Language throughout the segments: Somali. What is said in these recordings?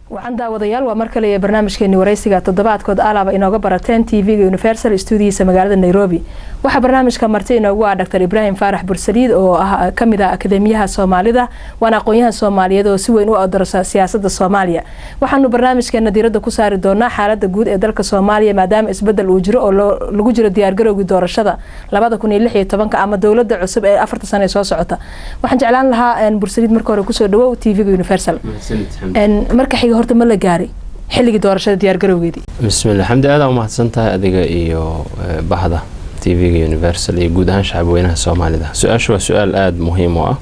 Wacan daawadayaal, waa mar kale barnaamijkeeni waraysiga toddobaadkood alaaba inooga barateen TV-ga Universal, stuudiyiisa magaalada Nairobi. Waxaa barnaamijka marti inoogu ah Dr Ibraahim Faarax Bursaliid oo ah kamid ah akademiyaha Soomaalida, waana aqoon-yahan Soomaaliyeed oo si weyn u odorsa siyaasada Soomaaliya. Waxaanu barnaamijkeena diirada ku saari doonaa xaalada guud ee dalka Soomaaliya, maadaama isbedel uu jiro oo lagu jiro diyaargarowgii doorashada 2016-ka ama dowlada cusub ee 4-ta sano ee soo socota. Waxaan jeclaan lahaa, Bursaliid, marka hore kusoo dhawow TV-ga Universal. Marka xiga, horta ma la gaaray xilligii doorashada diyaargarowgeedii? Bismillah, Xamdi, aad umahadsan tahay adiga iyo bahda TV-ga Universal iyo guud ahaan shacabweynaha Soomaalida. Su-aashu waa su-aal aada muhiim u ah.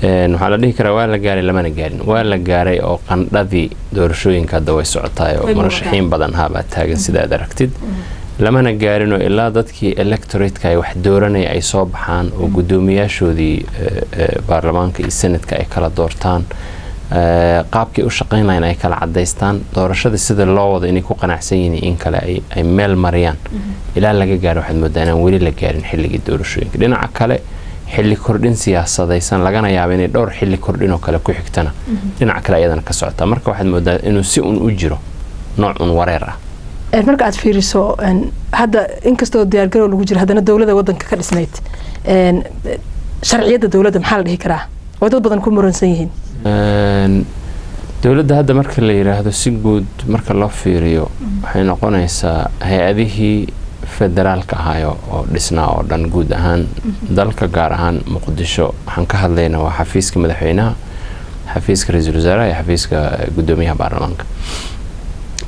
Waxaa la dhihi karaa waa la gaaray, lamana gaarin. Waa la gaaray oo qandhadii doorashooyinka hadda way socotaay oo murashaxiin badan haabaa taagan sida aad aragtid. Lamana gaarinoo ilaa dadkii electorate-ka ay wax dooranaya ay soo baxaan oo guddoomiyaashoodii baarlamaanka iyo senadka ay kala doortaan, qaabkay u shaqayn lahayn ay kala cadaystaan, doorashada sida loo wado inay ku qanacsan yihiin in kale ay meel mariyaan, ilaa laga gaaro waxaad moodaa inaan weli la gaarin xilligii doorashooyinka. Dhinaca kale, xilli kordhin siyaasadaysan lagana yaaba inay dhowr xilli kordhin oo kale ku xigtana dhinaca kale ayadana ka socotaa. Marka waxaad moodaa inuu si un u jiro nooc un wareer ah. Marka aad fiiriso hadda, inkastoo diyaargarow lagu jiro, haddana dowladda wadanka ka dhisnayd, sharciyadda dowladda maxaa la dhihi karaa oo dad badan ku muransan yihiin? Dowladda hadda marka la yiraahdo, si guud marka loo fiiriyo, waxay noqonaysaa hay-adihii federaalka ahaayo oo dhisnaa oo dhan guud ahaan dalka, gaar ahaan Muqdisho. Waxaan ka hadlaynaa waa xafiiska madaxweynaha, xafiiska ra-iisul wasaaraha iyo xafiiska guddoomiyaha baarlamaanka.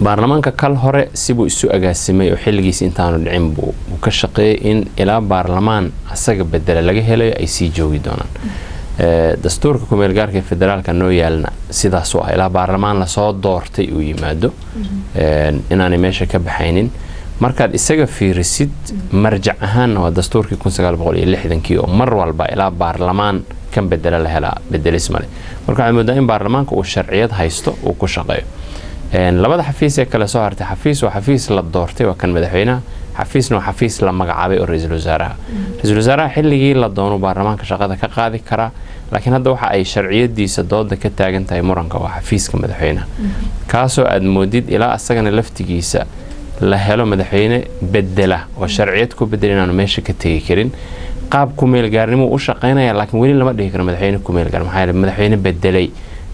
Baarlamaanka kal hore sibuu isu agaasimay oo xilligiisi intaanu dhicin buu ka shaqeeyay in ilaa baarlamaan asaga bedela laga helayo ay sii joogi doonaan. Dastuurka kumeel gaarka ee federaalka noo yaalna sidaasuu ah, ilaa baarlamaan lasoo doortay uu yimaado inaanay meesha ka baxaynin. Markaad isaga fiirisid, marjac ahaanna waa dastuurkii 1960-kii oo mar walba ilaa baarlamaan kan bedela la helaa bedelis male. Marka waxaad moodaa in baarlamaanka uu sharciyad haysto uu ku shaqeeyo. Labada xafiis ee kale soo hartay, xafiis waa xafiis la doortay, waa kan madaxweynaha, xafiisna waa xafiis la magacaabay oo ra-iisul wasaaraha. Ra-iisul wasaaraha xilligii la doono baarlamaanka shaqada ka qaadi karaa, laakiin hadda waxa ay sharciyadiisa dooda ka taagan tahay muranka waa xafiiska madaxweynaha, kaasoo aad moodid ilaa asagana laftigiisa la helo madaxweyne bedela oo sharciyad ku bedela inaanu meesha ka tegi karin. Qaab kumeelgaarnimo u shaqeynaya, laakiin weli lama dhihi karo madaxweyne kumeelgaar. Maxaa yeele, madaxweyne bedelay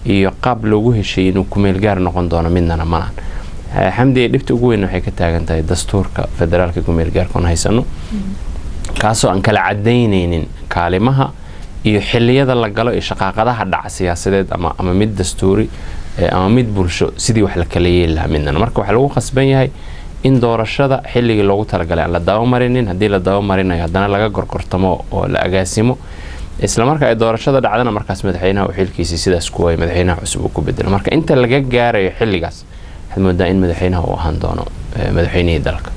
iyo qaab loogu heshiiyey inuu kumeelgaar noqon doono midnana malahan. Xamdi, dhibta ugu weyn waxay ka taagan tahay dastuurka federaalka kumeelgaarka oon haysano, kaasoo aan kala cadaynaynin kaalimaha iyo xiliyada la galo iyo shaqaaqadaha dhaca siyaasadeed ama mid dastuuri ama mid bulsho, sidii wax la kala yeeli lahaa midnana. Marka waxaa lagu khasban yahay in doorashada xilligii loogu talagalay aan la dabamarinin. Haddii la dabamarinayo, haddana laga gorgortamo oo la agaasimo. Isla marka ay doorashada dhacdana, markaas madaxweynaha uu xilkiisii sidaas ku waayo, madaxweynaha cusub uu ku bedelo. Marka inta laga gaarayo xilligaas, waxaad moodaa in madaxweynaha uu ahaan doono madaxweynihii dalka.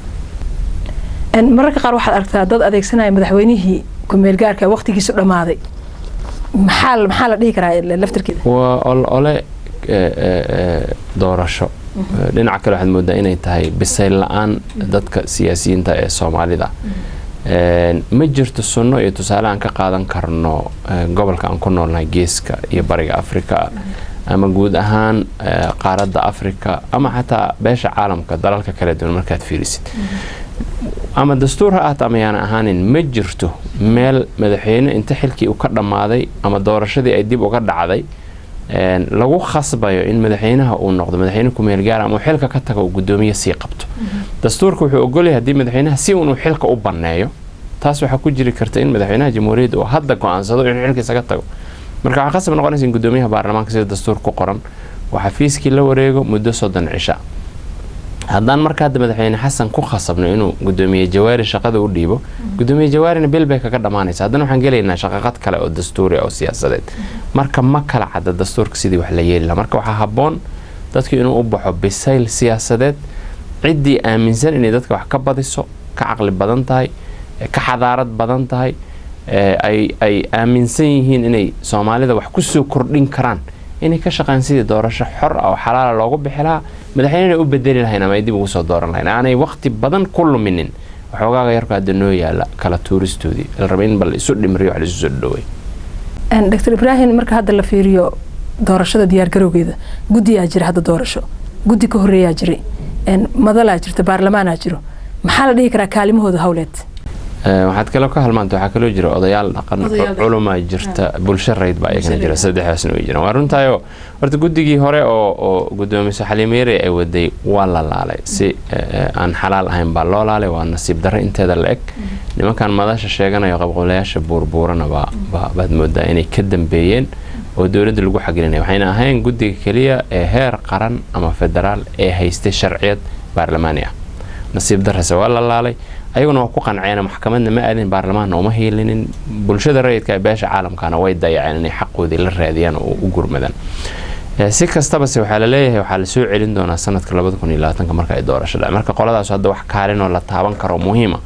Mararka qaar waxaad aragtaa dad adeegsanaya madaxweynihii kumeelgaarka waqtigiisu dhammaaday. Maxaa la dhihi karaa laftarkeeda? Waa olole doorasho. Dhinaca kale, waxaad moodaa inay tahay bisayl la-aan dadka siyaasiyiinta ee Soomaalida. Ma jirto sunno iyo tusaale aan ka qaadan karno gobolka aan ku noolnahay, Geeska iyo Bariga Africa, ama guud ahaan qaaradda Africa, ama xataa beesha caalamka dalalka kala duwan markaad fiirisid, ama dastuur ha ahata ama yaana ahaanin, ma jirto meel madaxweyne inta xilkii uu ka dhammaaday ama doorashadii ay dib uga dhacday lagu khasbayo in madaxweynaha uu noqdo madaxweyne kumeel gaar ama uu xilka ka tago uu guddoomiye sii qabto. Dastuurka wuxuu ogolyahay haddii madaxweynaha si uun uu xilka u banneeyo. Taas waxaa ku jiri karta in madaxweynaha jamhuuriyadda uu hadda go-aansado inuu xilka isaga tago. Marka waxaa khasab noqonaysa in guddoomiyaha baarlamaanka, sida dastuur ku qoran, uu xafiiskii la wareego muddo 30 cisha. Haddaan marka hadda madaxweyne Xasan ku khasabno inuu guddoomiye Jawaari shaqada u dhiibo, guddoomiye Jawaarina bil bay kaga dhammaanaysa. Haddana waxaan gelaynaa shaqaqad kale oo dastuuri oo siyaasadeed. Marka ma kala cadda dastuurka sidii wax la yeeli lahaa. Marka waxaa habboon dadku inuu u baxo bisayl siyaasadeed. Ciddii aaminsan inay dadka wax ka badiso, ka caqli badan tahay, ka xadaarad badan tahay, ay aaminsan yihiin inay Soomaalida wax kusoo kordhin karaan, inay ka shaqeyn sidii doorasho xor ah oo xalaala loogu bixi lahaa, madaxweynena u bedeli lahayn ama ay dib ugu soo dooran lahayn, aanay waqti badan ku luminin waxoogaaga yarku hadda noo yaala kala tuuristoodii la raba in bal isu dhimriyo, wax la isu soo dhawey. Dr Ibraahim, marka hadda la fiiriyo Doorashada diyaargarowgeeda guddiyaa jira, hadda doorasho guddi ka horeeyaa jiray, madalaa jirta, baarlamaanaa jiro. Maxaa la dhihi karaa kaalimahooda howleed? Waxaad kaloo ka halmaanta, waxaa kaloo jira odayaal dhaqan, culumaa jirta, bulsho rayd baa iyagana jira. Saddexdaasna way jiraan, waa runtaayo. Horta guddigii hore oo guddoomiso Xaliimeere ay waday waa la laalay, si aan xalaal ahayn baa loo laalay. Waa nasiib darro inteeda la eg. Nimankan madasha sheeganayo, qabqablayaasha buurbuurana baad moodaa inay ka dambeeyeen oo dowladda lagu xagilinaya. Waxayna ahayn guddiga keliya ee heer qaran ama federaal ee haystay sharciyad baarlamaani ah. Nasiib darrase waa la laalay, ayaguna waa ku qanceen. Maxkamadna ma aadin, baarlamaanna uma hiilinin, bulshada rayidka ee beesha caalamkana way dayaceen inay xaqoodii la raadiyaan oo u gurmadaan. Si kastabase waxaa la leeyahay waxaa lasoo celin doonaa sanadka 2020-ka marka ay doorasho dhac. Marka qoladaas hadda wax kaalinoo la taaban karo muhiima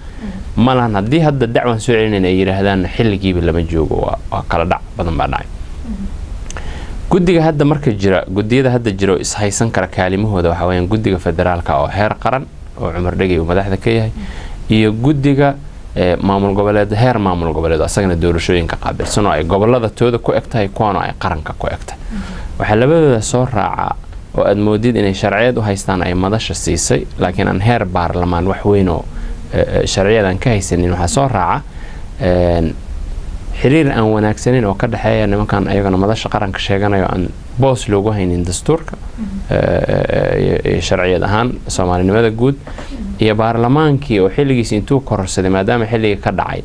ma lahan. Haddii hadda dacwan soo celinayn ay yidhaahdaan, xilligiiba lama joogo, waa kala dhac badan baa dhacay. Guddiga hadda marka jira, guddiyada hadda jira oo ishaysan kara kaalimahooda waxaa weyaan guddiga federaalka oo heer qaran oo Cumar Dhegey uu madaxda ka yahay iyo guddiga maamul goboleed, heer maamul goboleed, asagana doorashooyinka qaabilsan oo ay gobolada tooda ku eg tahay, kuwaana ay qaranka ku eg tahay. Waxaa labadooda soo raacaa oo aad moodid inay sharciyad u haystaan ay madasha siisay, laakiin aan heer baarlamaan wax weyn oo sharciyad aan ka haysanin. Waxaa soo raaca xiriir aan wanaagsanin oo ka dhexeeya nimankan ayagana madasha qaranka sheeganayo, aan boos loogu haynin dastuurka sharciyad ahaan soomaalinimada guud, iyo baarlamaankii oo xilligiisi intuu kororsaday, maadaama xilliga ka dhacay,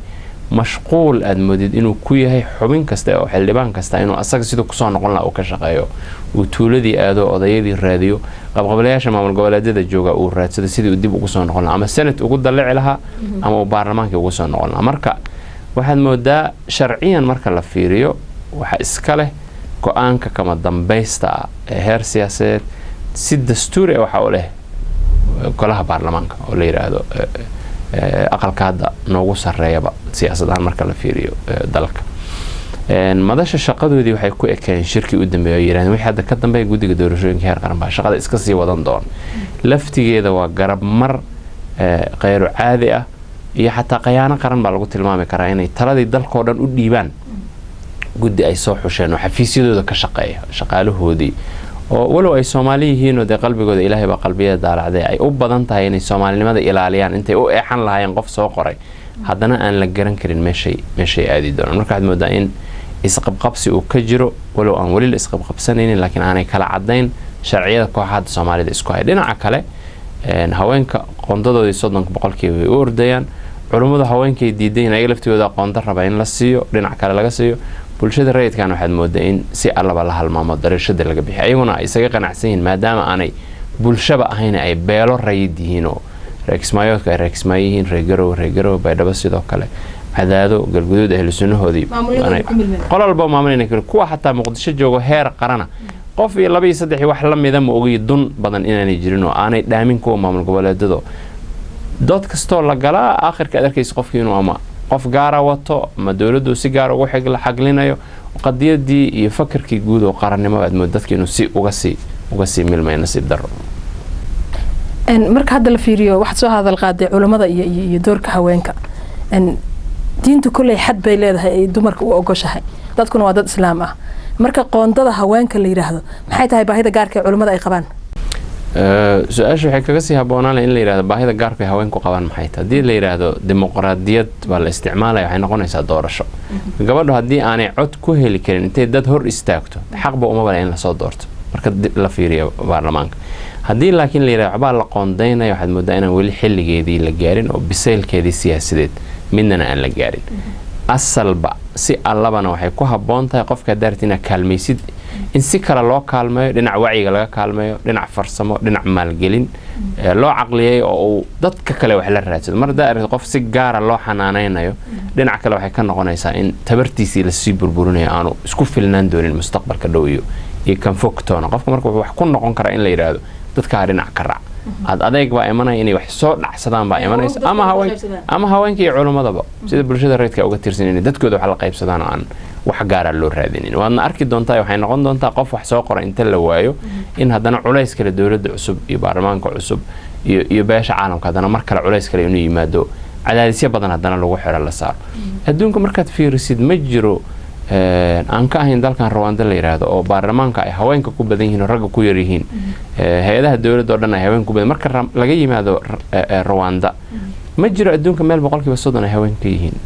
mashquul aad moodid inuu ku yahay xubin kasta oo xildhibaan kasta inuu asaga siduu kusoo noqon laha uu ka shaqeeyo, uu tuuladii aado, odayadii raadiyo, qabqablayaasha maamul goboleedyada jooga uu raadsado sidii uu dib ugu soo noqon lahaa, ama senate ugu dallici lahaa ama uu baarlamaankii ugu soo noqon lahaa. Marka waxaad moodaa sharciyan marka la fiiriyo, waxa iska leh go-aanka kama dambaysta ah ee heer siyaasadeed si dastuuri ah waxa u leh golaha baarlamaanka oo la yidhaahdo aqalka hadda noogu sarreeyaba siyaasad ahaan marka la fiiriyo dalka. Madasha shaqadoodii waxay ku ekeen shirkii u dambeeya oo yidhahdeen wixii hadda ka dambeeya guddiga doorashooyinka heer qaran baa shaqada iska sii wadan doona. Laftigeeda waa garab mar kheyru caadi ah iyo xataa khayaano qaran baa lagu tilmaami karaa inay taladii dalkoo dhan u dhiibaan guddi ay soo xusheen oo xafiisyadooda ka shaqeeya, shaqaalahoodii oo walow ay Soomaali yihiinoo dee qalbigooda Ilaahay baa qalbiyada daalacday, ay u badan tahay inay soomaalinimada ilaaliyaan intay u eexan lahaayeen qof soo qoray, haddana aan la garan karin meeshay aadi doonaan. Marka waxaad moodaa in isqabqabsi uu ka jiro, walow aan weli la isqabqabsanaynin, laakiin aanay kala cadayn sharciyada kooxa hadda Soomaalida isku hay. Dhinaca kale, haweenka qoondadoodii 30% bay u ordayaan, culummadu haweenkay diidayin, ayaga laftigooda qoonda raba in la siiyo, dhinac kale laga siiyo. Bulshada rayidkan waxaad moodaa in si allaba la halmaamo, dariishada laga bixiy, ayaguna ay isaga qanacsan yihiin maadaama aanay bulshaba ahayn, ay beelo rayid yihiin oo reer Kismaayoodka ay reer Kismaayo yihiin, reer Garow reer Garow, Baydhabo sidoo kale, Cadaado, Galguduud ahlu sunnahoodii, qol walba maamul. Kuwa xataa Muqdisho joogo heer qarana, qof iyo laba iyo saddex iyo wax la mida ma ogiy, dun badan inaanay jirin oo aanay dhaamin kuwa maamul goboleedado. Dood kastoo la galaa, aakhirka aad arkaysa qofkii inuu ama qof gaara wato ama dowladdu si gaara ugu xaglinayo qadiyadii iyo fakarkii guud oo qarannimo. Aad mood dadka inuu si uga sii milmayo, nasiib darro. Marka hadda la fiiriyo, waxaad soo hadal qaaday culummada iyo doorka haweenka. Diintu kolley xad bay leedahay ay dumarka u ogoshahay, dadkuna waa dad islaam ah. Marka qoondada haweenka la yidhaahdo, maxay tahay baahida gaarka ee culummada ay qabaan? Su-aasha waxay kaga sii habboonaan in la yidhahdo baahida gaarka ay haweenku qabaan maxay tahay. Haddii la yidhaahdo dimuqraadiyad baa la isticmaalaya, waxay noqonaysaa doorasho. Gabadhu haddii aanay cod ku heli karin intay dad hor istaagto, xaqba uma bale in lasoo doorto marka la fiiriyo baarlamaanka. Haddii laakiin la yidhahdo waxbaa la qoondaynaya, waxaad moodaa inaan weli xilligeedii la gaarin oo bisaylkeedii siyaasadeed midnana aan la gaarin. Asalba si allabana waxay ku habboon tahay qofka haddaa inaad kaalmaysid in si kale loo kaalmeeyo, dhinac wacyiga laga kaalmeeyo, dhinac farsamo, dhinac maalgelin loo caqliyay oo uu dadka kale wax la raadsado. Mar haddaa aragto qof si gaara loo xanaanaynayo, dhinac kale waxay ka noqonaysaa in tabartiisii lasii burburinayo, aanu isku filnaan doonin mustaqbalka dhow iyo kan fogtoona. Qofka marka wuxuu wax ku noqon karaa in la yidhaahdo dadkaa dhinac ka raac, aad adeeg baa imanaya, inay wax soo dhacsadaan baa imanaysa, ama haween ama haweenka iyo culummadaba sida bulshada rayidka uga tirsan inay dadkooda wax la qaybsadaan oo aan wax gaara loo raadinin. Waadna arki doontaa, waxay noqon doontaa qof wax soo qora inta la waayo in haddana culays kale dowladda cusub iyo baarlamaanka cusub iyo beesha caalamka haddana mar kale culays kale inuu yimaado, cadaadisyo badan haddana lagu xiro la saaro. Adduunka markaad fiirisid ma jiro. Aan ka ahayn dalkan Rwanda la yiraahdo oo baarlamaanka ay haweenka ku badan yihiin oo ragga ku yar yihiin, hay-adaha dowladda oo dhan ay haweenka ku badan. Marka laga yimaado Rwanda, ma jiro adduunka meel 30% ay haweenka yihiin.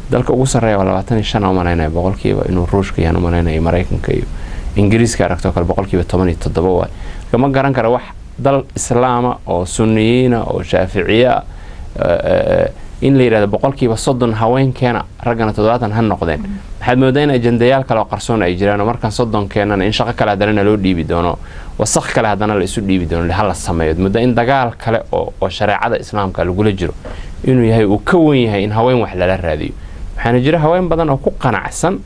Dalka ugu sarreeya waa 25 aan umalaynaya boqolkiiba inuu Ruushka yahan umalaynaya, Maraykanka iyo Ingiriiska aragtoo kale 17% waay. Marka ma garan kara wax dal Islaama oo Sunniyiina oo Shaaficiya in la yidhahdo 30% haweenkeena, raggana 70 ha noqdeen. Waxaad moodaa in ajandayaal kale oo qarsoon ay jiraan, oo markaan 30 keenana in shaqo kale haddana naloo dhiibi doono, wasaq kale haddana la isu dhiibi doono, hala sameeyo. Moodaa in dagaal kale oo shareecada Islaamka lagula jiro inuu yahay, uu ka wen yahay in haween wax lala raadiyo. Waxaana jira haween badan oo ku qanacsan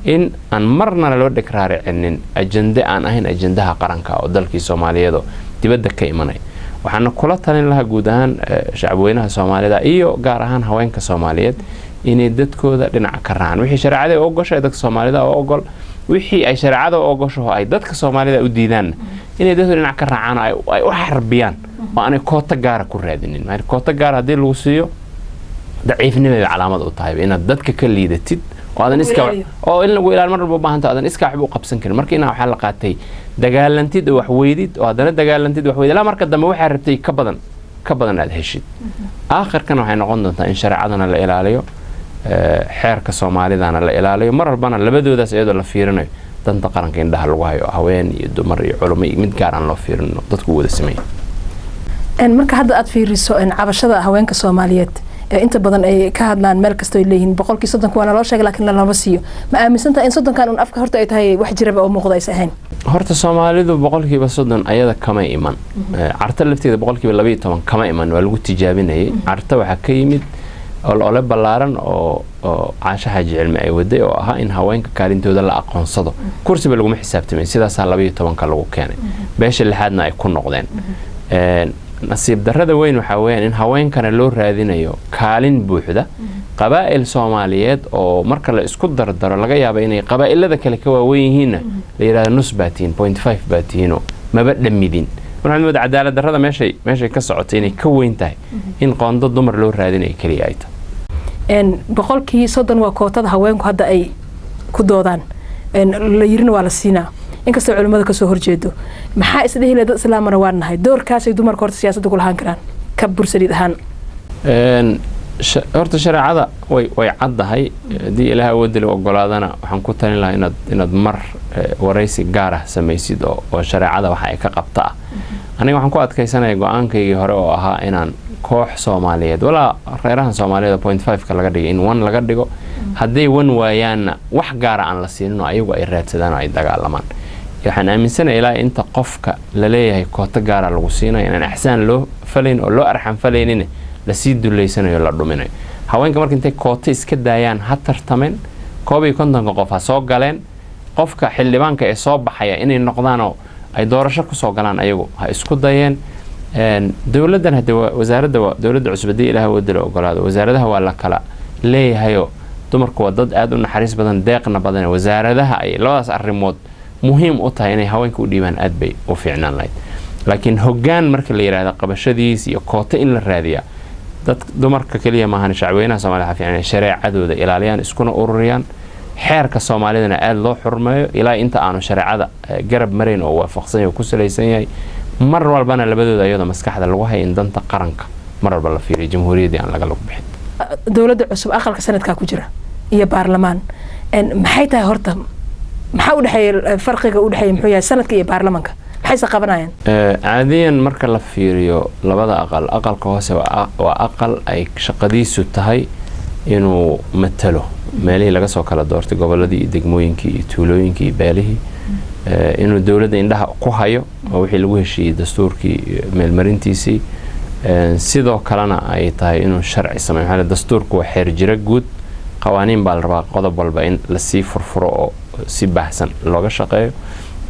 in aan marnana loo dhegraaricinin ajande aan ahayn ajandaha qaranka oo dalkii Soomaaliyeed oo dibadda ka imanaya. Waxaana kula talin lahaa guud ahaan shacabweynaha Soomaalida iyo gaar ahaan haweenka Soomaaliyeed inay dadkooda dhinaca ka raacaan. Wixii shareecada u ogoshay dadka Soomaalida oo ogol, wixii ay shareecada u ogoshaho ay dadka Soomaalida u diidaanna, inay dadku dhinac ka raacaan oo ay u xarbiyaan oo aanay koota gaara ku raadinin. Koota gaara haddii lagu siiyo, daciifnimay calaamad u tahay inaad dadka ka liidatid oo aadan iska oo in lagu ilaal mar walba u baahanta, aadan iskaa waxba u qabsan karin. Marka inaa waxaa la qaatay dagaalantid oo wax weydid, oo haddana dagaalantid wax weydid, ilaa marka dambe waxaa rabtay ka badan ka badan aad heshid. Aakhirkana waxay noqon doontaa in shareecadana la ilaaliyo, xeerka Soomaalidana la ilaaliyo, mar walbana labadoodaas iyadoo la fiirinayo danta qaranka indhaha lagu hayo, haween iyo dumar iyo culimo iyo mid gaar aan loo fiirino, dadku wada sameeya. Marka hadda aad fiiriso cabashada haweenka Soomaaliyeed ee inta badan ay ka hadlaan meel kasta, ay leeyihiin 30% waa naloo sheegay laakiin lalama siiyo, ma aaminsantahay in 30kan un afka horta ay tahay, wax jiraba oo muuqda aysa ahayn? Horta Soomaalidu 30% ayada kama iman. Carta lafteeda 12% kama iman, waa lagu tijaabinayay. Carta waxaa ka yimid olole ballaaran oo Caasha Xaaji Cilmi ay waday oo ahaa in haweenka kaalintooda la aqoonsado. Kursiba laguma xisaabtamay, sidaasaa 12ka lagu keenay, beesha lixaadna ay ku noqdeen. Nasiib darrada weyn waxaa weeyaan in haweenkana loo raadinayo kaalin buuxda, qabaa'il Soomaaliyeed oo marka la isku dardaro laga yaaba inay qabaa'ilada kale ka waaweyn yihiinna la yidhahdo nus baa tihiin, 0.5 baa tihiinoo maba dhammidin. Marka waxaad moodaa cadaalad darrada meeshay ka socotay inay ka weyn tahay in qoondo dumar loo raadinayo keliya ay tahay. 30% waa kootada haweenku hadda ay ku doodaan, la yirina waa la siinaa, inkastoo culimmada kasoo horjeedo. Maxaa isdhehi dad Islaamana waa nahay, doorkaasay dumarka horta siyaasadda ku lahaan karaan ka Bursaliid ahaan? Horta shareecada way caddahay. Haddii Ilaah awoodda la ogolaadana, waxaan ku talin lahaa inaad mar waraysi gaar ah samaysid oo shareecada waxa ay ka qabta ah. Aniga waxaan ku adkaysanaya go-aankaygii hore oo ahaa inaan koox Soomaaliyeed walaa reerahan Soomaaliyeed 0.5-ka laga dhigay in 1 laga dhigo, hadday 1 waayaanna wax gaara aan la siinin oo ayagu ay raadsadaan oo ay dagaalamaan. Waxaan aaminsanaya ilaa inta qofka laleeyahay kooto gaara lagu siinayo inaan axsaan loo falayn oo loo arxan falaynin, lasii duleysanayo, la dhuminayo haweenka. Marka intay kooto iska daayaan ha tartameen, 51ka qof ha soo galeen, qofka xildhibaanka ee soo baxaya inay noqdaanoo ay doorasho kusoo galaan ayagu ha isku dayeen. Dowladdan hadde wasaaradda, dowladda cusub haddii Ilaah wadda la ogolaado, wasaaradaha waa la kala leeyahayoo dumarku waa dad aada u naxariis badan, deeqna badan. Wasaaradaha ay labadaas arrimood muhiim u tahay inay haweenka u dhiibaan aad bay u fiicnaan lahayd. Laakiin hoggaan marka la yidhaahdo qabashadiis iyo kooto in la raadiyaa, dad dumarka keliya maahan, shacweynaha Somalida waxaa fiican inay shareecadooda ilaaliyaan, iskuna ururiyaan, xeerka Soomaalidana aada loo xurmeeyo ilaa inta aanu shareecada garab marayn oo waafaqsan yahay oo ku salaysan yahay, mar walbana labadooda iyadoo maskaxda lagu haya in danta qaranka mar walba la fiiriyo, jamhuuriyaddii aan laga lagu bixin. Dowladda cusub aqalka sanadkaa ku jira iyo baarlamaan, maxay tahay horta? Maxaa udhexeeya? Farqiga udhexeeya muxuu yahay sanadka iyo baarlamaanka? Maxayse qabanayaan? Caadiyan marka la fiiriyo labada aqal, aqalka hoose waa aqal ay shaqadiisu tahay inuu matalo meelihii laga soo kala doortay, goboladii iyo degmooyinkii iyo tuulooyinkii iyo beelihii, inuu dowladda indhaha ku hayo oo wixii lagu heshiiyey dastuurkii meelmarintiisii, sidoo kalena ay tahay inuu sharci sameeyo. Maxaa dastuurku waa xeer jiro guud, qawaaniin baa la rabaa qodob walba in lasii furfuro oo si baahsan looga shaqeeyo,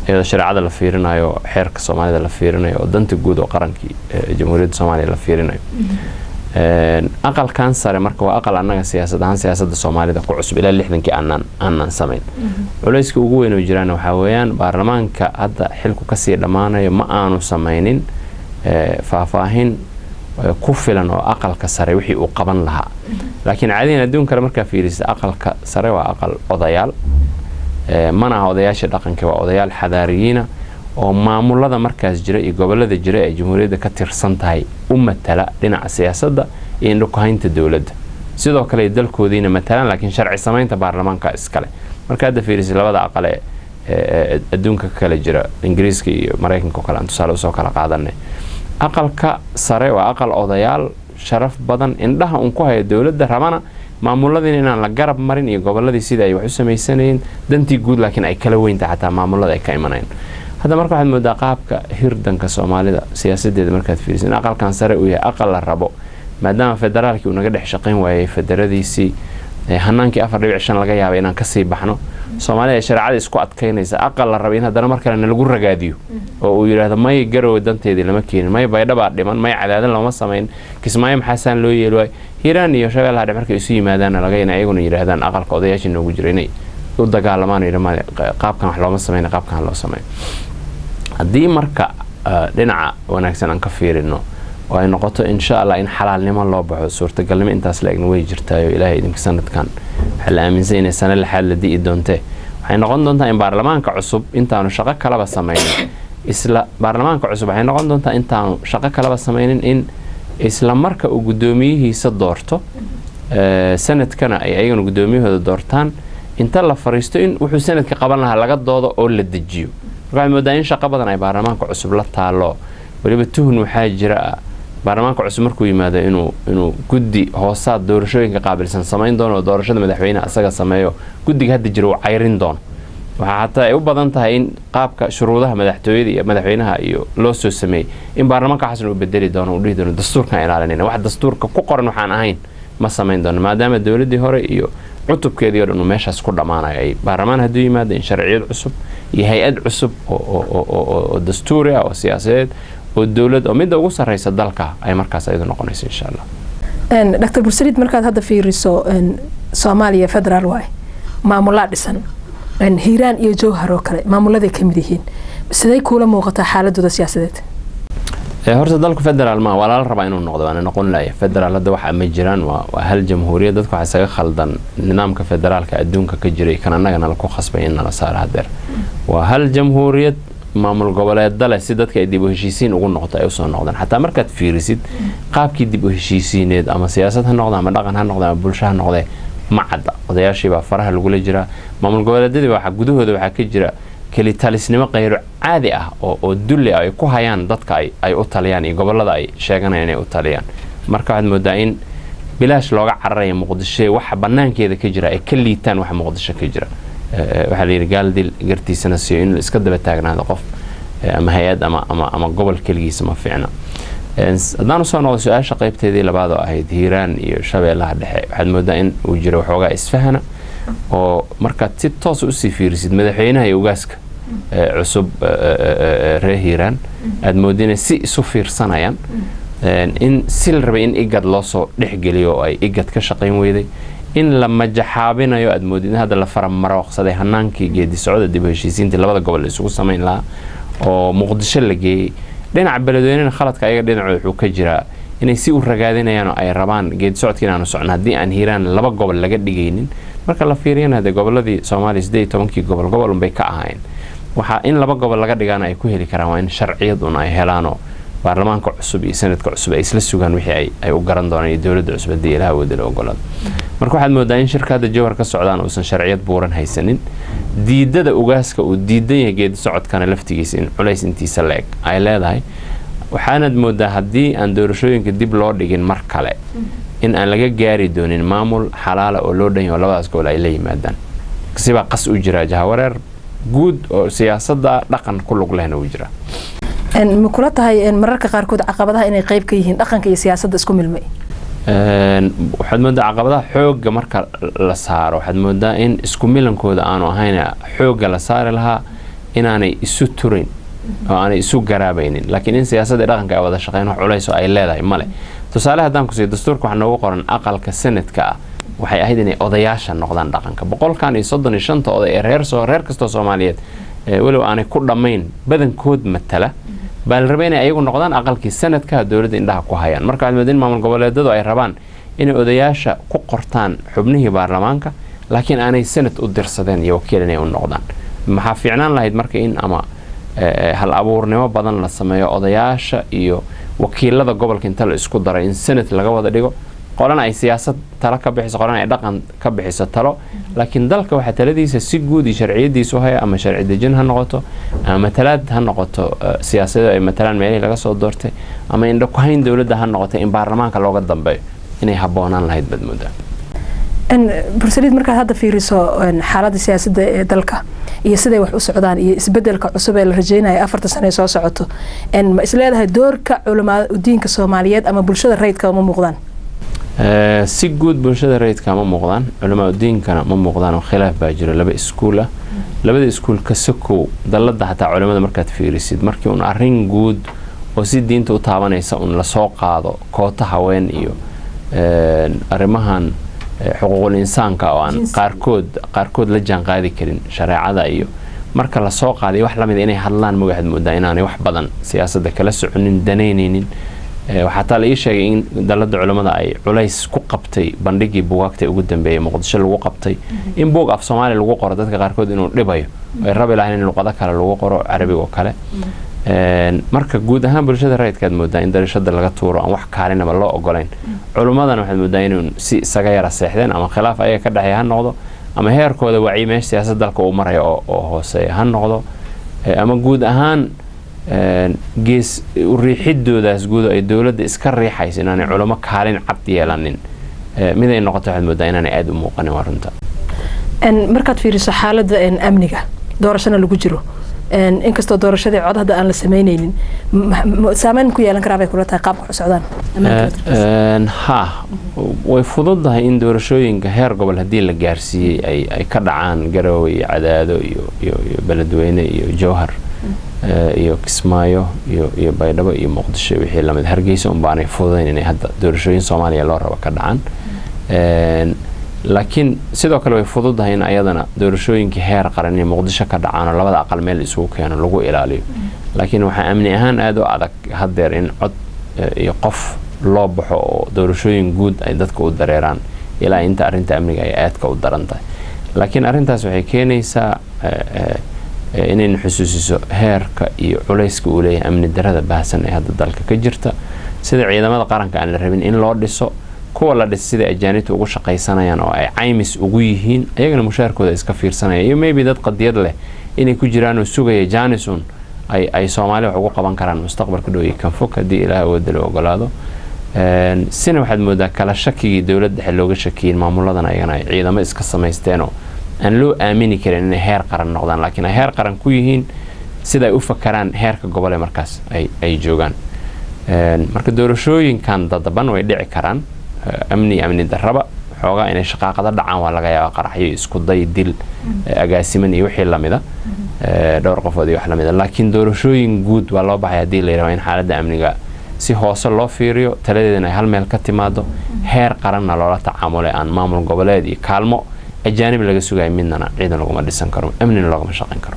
iyadoo shareecada la fiirinayo, xeerka Soomaalida la fiirinayo oo danta guud oo qarankii Jamhuuriyadda Soomaaliya la fiirinayo. Aqalkan sare marka waa aqal annaga siyaasad ahaan siyaasadda Soomaalida ku cusub, ilaa 60kii aanan samayn. Culayska ugu weyn oo jiraan waxaa weeyaan baarlamaanka hadda xilku kasii dhammaanayo ma aanu samaynin faahfaahin ku filan oo aqalka sare wixii uu qaban lahaa. Laakiin caadiyan adduun kale markaa fiirisa, aqalka sare waa aqal odayaal. Mana aha odayaasha dhaqanka, waa odayaal xadaariyiina oo maamulada markaas jira iyo gobolada jira ee jamhuuriyadda ka tirsan tahay u matala dhinaca siyaasadda iyo indhukuhaynta dowladda. Sidoo kale dalkoodiina matalaan, laakiin sharci samaynta baarlamaanka iskale. Marka hadda fiirisi labada aqale ee adduunka ka kala jira, Ingiriiska iyo Maraykanka oo kale aan tusaale usoo kala qaadanay, Aqalka Sare waa aqal odayaal sharaf badan, indhaha uun ku haya dowladda, rabana maamuladiina inaan la garab marin iyo goboladii sida ay wax u samaysanayeen, dantii guud laakiin ay kala weyntahay xataa maamulada ay ka imanayeen. Hadda marka waxaad moodaa qaabka hirdanka Soomaalida siyaasadeeda markaad fiiriso in aqalkan sare uu yahay aqal la rabo, maadaama federaalkii uu naga dhex shaqayn waayey, federadiisii hanaankii 4.5 laga yaabay inaan kasii baxno, Soomaalida ay shareecada isku adkaynaysa, aqal la rabay in haddana mar kale nalagu ragaadiyo oo uu yidhaahdo may Garowe danteedii lama keenin, may Baydhabaa dhiman, may Cadaadan looma samayn, Kismaayo maxaasaan loo yeeli waay, Hiiraan iyo Shabeellaha Dhexe markay isu yimaadaanna laga in ayaguna yidhaahdaan aqalka odayaashii noogu jira inay u dagaalamaan oo yidhahdaan qaabkan wax looma samayn, qaabkan loo sameyn. Haddii marka dhinaca wanaagsan aan ka fiirino oo ay noqoto insha Allah in xalaalnimo loo baxo, suurtagalnimo intaas la egna way jirtaayo. Ilaahay idinka sanadkan waxaa la aaminsan inay sano lixaad la di'i doontee, waxay noqon doontaa in baarlamaanka cusub intaanu shaqo kalaba samaynin, isla baarlamaanka cusub waxay noqon doontaa intaanu shaqo kalaba samaynin in isla marka uu guddoomiyihiisa doorto, sanadkana ay ayagana guddoomiyahooda doortaan, inta la fariisto in wuxuu sanadka qaban lahaa laga doodo oo la dejiyo. Marka waxaad moodaa in shaqo badan ay baarlamaanka cusub la taalo. Weliba tuhun waxaa jira baarlamaanka cusub markuu yimaado inuu guddi hoosaad doorashooyinka qaabilsan samayn doono oo doorashada madaxweyneha asaga sameeyo, guddiga hadda jira uu cayrin doono. Waxaa xataa ay u badan tahay in qaabka shuruudaha madaxtooyada iyo madaxweynaha iyo loo soo sameeyey in baarlamaanka xasan uu bedeli doono, uu dhihi doono dastuurkaan ilaalinayna, wax dastuurka ku qoran waxaan ahayn ma samayn doono, maadaama dowladdii hore iyo cutubkeedii o dhan uu meeshaas ku dhammaanayo. Ay baarlamaan hadduu yimaado in sharciyad cusub iyo hay-ad cusub oo dastuuri ah oo siyaasadeed oo dowlad oo midda ugu sarreysa dalka ay markaas ayadu noqonayso insha Allah. Dr Bursaliid, markaad hadda fiiriso Soomaaliya federaal waay, maamulaa dhisan, Hiiraan iyo Jowhar oo kale maamuladay ka mid yihiin, siday kuula muuqataa xaaladooda siyaasadeed? Horta dalku federaal ma waa lala rabaa inuu noqdo, waana noqon laya federaal. Hadda waxa ma jiraan, waa hal jamhuuriyad. Dadku waxaa isaga khaldan nidaamka federaalka adduunka ka jiray kan annaga nala ku khasbay in nala saaro. Hadeer waa hal jamhuuriyad maamul goboleeda leh, si dadka ay dib u heshiisiin ugu noqoto, ay usoo noqdaan. Xataa markaad fiirisid qaabkii dib u heshiisiineed, ama siyaasad ha noqdo ama dhaqan ha noqdo ama bulsho ha noqdee, ma cadda. Odayaashiibaa faraha lagula jiraa, maamul goboleedyadii waxa gudahooda waxaa ka jira kelitalisnimo qayro caadi ah oo dulli ah ay ku hayaan dadka ay u taliyaan iyo gobolada ay sheeganayaan inay u taliyaan. Marka waxaad moodaa in bilaash looga cararaya Muqdisho, waxa banaankeeda ka jira ay ka liitaan waxa Muqdisho ka jira. Waxaa la yidhi gaaldil gartiisana siiyo. In la iska daba taagnaado qof ama hay-ad ama gobol keligiisa ma fiicna. Haddaan usoo noqdo su-aasha qaybteedii labaad oo ahayd Hiiraan iyo Shabeellaha Dhexe, waxaad moodaa in uu jiro waxoogaa isfahana oo markaad si toos usii fiirisid madaxweynaha iyo ugaaska cusub reer Hiiraan aad moodda inay si isu fiirsanayaan, in si la rabay in IGAD loo soo dhexgeliyo oo ay IGAD ka shaqayn weyday, in la majaxaabinayo, aad moodid in hadda la faramarooqsaday hanaankii geedi socda dib u heshiisiintii labada gobol la isugu samayn lahaa oo Muqdisho la geeyey. Dhinaca Beledweynena khaladka ayaga dhinacooda wuxuu ka jiraa inay si u ragaadinayaan oo ay rabaan geedi socodka inaanu socno haddii aan Hiiraan laba gobol laga dhigaynin. Marka la fiiriyana dee goboladii Soomaaliya 18-kii gobol, gobol unbay ka ahayn. Waxaa in laba gobol laga dhigaana ay ku heli karaan waa in sharciyad un ay helaanoo baarlamaanka cusub iyo sanadka cusub ay isla sugaan wixii ay u garan doonaan iyo dowladda cusub haddii Ilaah awoodda la ogolaado. Marka waxaad moodaa in shirka hadda Jowhar ka socdaan uusan sharciyad buuran haysanin, diidada ugaaska uu diidan yahay geedi socodkana laftigiisa in culays intiisa la-eg ay leedahay. Waxaanad moodaa haddii aan doorashooyinka dib loo dhigin mar kale in aan laga gaari doonin maamul xalaala oo loo dhan yaho labadaas gobol ay la yimaadaan. Sibaa qas u jiraa, jahawareer guud oo siyaasadda dhaqan ku lug lehna uu jiraa. Ma kula tahay mararka qaarkood caqabadaha inay qayb ka yihiin dhaqanka iyo siyaasadda isku milmay? Waxaad moodaa caqabadaha xoogga marka la saaro, waxaad moodaa in isku milankooda aanu ahayn xoogga la saari lahaa, inaanay isu turin oo aanay isu garaabaynin, laakiin in siyaasadda iyo dhaqanka ay wada shaqeyn wax culays oo ay leedahay male. Tusaale haddaan kusiiyo, dastuurka waxaa noogu qoran aqalka sanadka ah waxay ahayd inay odayaasha noqdaan dhaqanka, 135-ta oday ee reer soo reer kastoo Soomaaliyeed, walow aanay ku dhammayn, badankood matala baa la rabay inay ayagu noqdaan aqalkii sanadka dowladda indhaha ku hayaan. Marka waxaad moodaa in maamul goboleedadu ay rabaan inay odayaasha ku qortaan xubnihii baarlamaanka. Laakiin aanay senate u dirsadeen iyo wakiil inay u noqdaan. Maxaa fiicnaan lahayd marka in ama hal abuurnimo badan la sameeyo, odayaasha iyo wakiilada gobolka inta la isku daray in senate laga wada dhigo, qolana ay siyaasad talo ka bixiso, qolana ay dhaqan ka bixiso talo. Laakiin dalka waxaa taladiisa si guud iyo sharciyadiisu haya, ama sharci dejin ha noqoto ama matalaad ha noqoto siyaasadeed ay matalaan meelihii laga soo doortay, ama indho ku hayn dowladda ha noqoto, in baarlamaanka looga dambeeyo inay habboonaan lahayd baad moodaa. Bursaliid, markaad hadda fiiriso xaaladda siyaasadda ee dalka iyo siday wax u socdaan iyo isbedelka cusub ee la rajeynaya 4ta sano ee soo socoto, ma isleedahay doorka culamaa diinka Soomaaliyeed ama bulshada rayidka ma muuqdaan? Si guud bulshada rayidka ma muuqdaan, culamaa udiinkana ma muuqdaan, oo khilaaf baa jiro laba iskuul ah. Labada iskuul ka sokow, dalladda xataa culimada markaad fiirisid, markii un arrin guud oo si diinta u taabanaysa un lasoo qaado, koota haween iyo arrimahan xuquuqul insaanka oo aan qaarkood la jaan qaadi karin shareecada, iyo marka lasoo qaaday wax lamida, inay hadlaan ma waxaad moodaa inaanay wax badan siyaasadda kala soconin, danaynaynin. Waxaa taa la ii sheegay in dalladda culimmada ay culays ku qabtay bandhigii buugaagta ugu dambeeyay Muqdisho lagu qabtay, in buug af Soomaaliya lagu qoro dadka qaarkood inuu dhibayo, ay rabi lahayn in luqado kale lagu qoro, Carabiga oo kale. Marka guud ahaan bulshada rayidkaad moodaa in darishada laga tuuro, aan wax kaalinaba loo ogolayn. Culummadana waxaad moodaa inuu si isaga yara seexdeen, ama khilaaf ayaga ka dhexeeya ha noqdo, ama heerkooda wacyi meesha siyaasad dalka uu marayo oo hooseeya ha noqdo, ama guud ahaan gees riixidoodaas guud ay dowladda iska riixayso inaanay culummo kaalin cad yeelanin, miday noqoto waxaad moodaa inaanay aada u muuqanin, waa runta. Markaad fiiriso xaaladda amniga, doorashana lagu jiro, inkastoo doorashadii cod hadda aan la sameyneynin, saameyn ku yeelan karaa bay kula tahay qaabka wax u socdaan? Ha, way fududahay in doorashooyinka heer gobol haddii la gaarsiiyey ay ka dhacaan Garowe iyo Cadaado iyo Beledweyne iyo Jowhar iyo Kismaayo iyo Baydhabo iyo Muqdisho, wixii lamid. Hargeysa un baanay fududayn inay hadda doorashooyin Soomaaliya loo rabo ka dhacaan. Laakiin sidoo kale way fududahay in ayadana doorashooyinkii heer qaran inay Muqdisho ka dhacaan oo labada aqal meel isugu keeno lagu ilaaliyo. Laakiin waxaa amni ahaan aada u adag haddeer in cod iyo qof loo baxo oo doorashooyin guud ay dadka u dareeraan ilaa inta arrinta amniga ay aadka u daran tahay. Laakiin arrintaas waxay keenaysaa inaynu xusuusiso heerka iyo culayska uu leeyahay amni darada baahsan ee hadda dalka ka jirta, sida ciidamada qaranka aan la rabin in loo dhiso, kuwa la dhis sida ajaanibta ugu shaqaysanayaan oo ay caymis ugu yihiin, ayagana mushaarkooda iska fiirsanaya, iyo maybe dad qadiyad leh inay ku jiraan oo sugaya janison ay Soomaaliya wax ugu qaban karaan mustaqbalka dhow iyo kan fog, haddii Ilaah awoodda la ogolaado. Sina waxaad moodaa kala shakigii dowlad dhexe looga shakiyin, maamuladan ayagana ay ciidamo iska samaysteenoo aan loo aamini karin inay heer qaran noqdaan, laakiin ay heer qaran ku yihiin sida ay u fakaraan heerka gobole markaas ay joogaan. Marka doorashooyinkan dadaban way dhici karaan, amni amni darraba, xoogaa inay shaqaaqada dhacaan waa laga yaabaa, qaraxyo, isku day dil agaasiman iyo wixii lamida, dhowr qofood iyo wax lamida. Laakiin doorashooyin guud waa loo baxay haddii la yidhaho in xaaladda amniga si hoose loo fiiriyo, taladeedana ay hal meel ka timaado, heer qaranna loola tacaamulay, aan maamul goboleed iyo kaalmo ajaanib laga sugayo midnana ciidan laguma dhisan karo, amnina loogama shaqayn karo.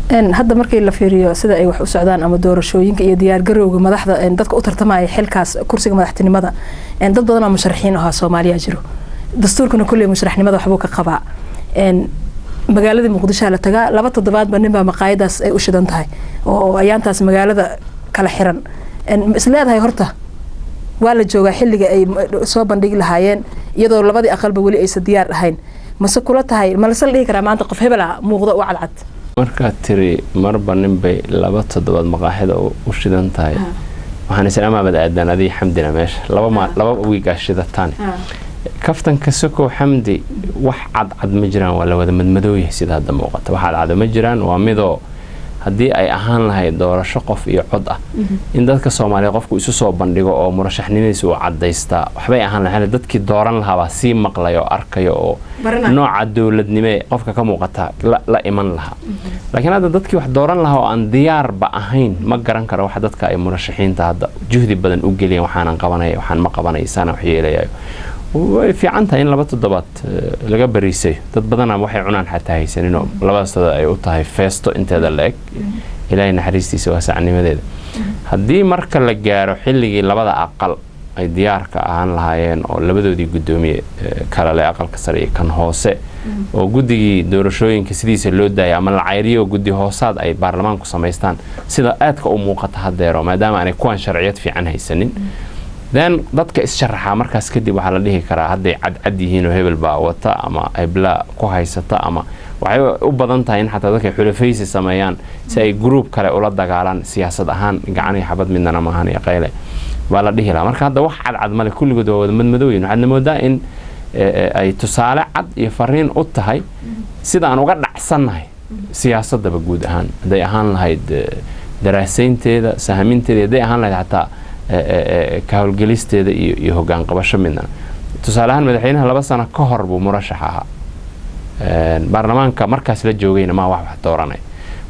Hadda markii la fiiriyo sida ay wax u socdaan ama doorashooyinka iyo diyaargarowga madaxda, dadka u tartamaya xilkaas kursiga madaxtinimada, dad badan oo musharaxiin ahaa Soomaaliya jiro. Dastuurkuna kolley musharaxnimada waxbuu ka qabaa. Magaalada Muqdisho la tagaa, 2 toddobaadba ninbaa maqaayadaas ay u shidan tahay oo ayaantaas magaalada kala xiran. Ma isleedahay horta waa la joogaa xilliga ay soo bandhigi lahaayeen, iyadoo labadii aqalba weli aysan diyaar ahayn? Mase kula tahay, malase la dhihi karaa maanta qof hebel ah muuqdo u cadcad? Markaad tiri marba ninbay 2 toddobaad maqaaxida u shidan tahay, waxaan isan amaabad aadaan adii Xamdina meesha laba wiigaa shidataan. Kaftanka sokow, Xamdi, wax cadcad ma jiraan, waa la wada madmadooyahay sida hadda muuqata. Wax cadcada ma jiraan. Waa midoo haddii ay ahaan lahayd doorasho qof iyo cod ah, in dadka Soomaaliya qofku isu soo bandhigo oo murashaxnimadiisa uu cadaystaa waxbay ahaan lahayd. Dadkii dooran lahaabaa sii maqlaya oo arkaya oo nooca dowladnime qofka ka muuqata la iman lahaa. Laakiin hadda dadkii wax dooran lahaa oo aan diyaarba ahayn, ma garan karo waxa dadka ay murashaxiinta hadda juhdi badan u geliyeen. Waxaanan qabanaya, waxaan ma qabanaya, saana wax yeelayayo. Way fiican tahay in 2 toddobaad laga bariisayo. Dad badanaa waxay cunaan xataa haysaninoo labadaas toddobaad ay u tahay feesto inteeda la eg, Ilaahay naxariistiisa waasacnimadeeda. Haddii marka la gaaro xilligii labada aqal ay diyaarka ahaan lahaayeen oo labadoodii guddoomiye kale le aqalka sare iyo kan hoose, oo guddigii doorashooyinka sidiisa loo daayay ama la cayriyo, guddi hoosaad ay baarlamaanku samaystaan, sida aadka u muuqata haddeero, maadaama aanay kuwan sharciyad fiican haysanin, then dadka is-sharaxaa markaas kadib waxaa la dhihi karaa hadday cadcad yihiin oo hebel baa wata ama hebla ku haysata, ama waxay u badan tahay in xataa dadka xulafaysi sameeyaan si ay group kale ula dagaalaan siyaasad ahaan. Gacan iyo xabad midnana maahan iyo qayle baa la dhihi lahaa. Marka hadda wax cadcad male, kulligood waa wada madmadooyin. Waxaadna moodaa in ay tusaale cad iyo fariin u tahay sida aan uga dhacsannahay siyaasadaba guud ahaan, hadday ahaan lahayd daraasaynteeda, sahaminteeda, hadday ahaan lahayd xataa ka howlgelisteeda iyo hoggaan qabasho midnana. Tusaale ahaan, madaxweynaha 2 sano ka hor buu murashax ahaa. Baarlamaanka markaas la joogayna maa wax dooranay.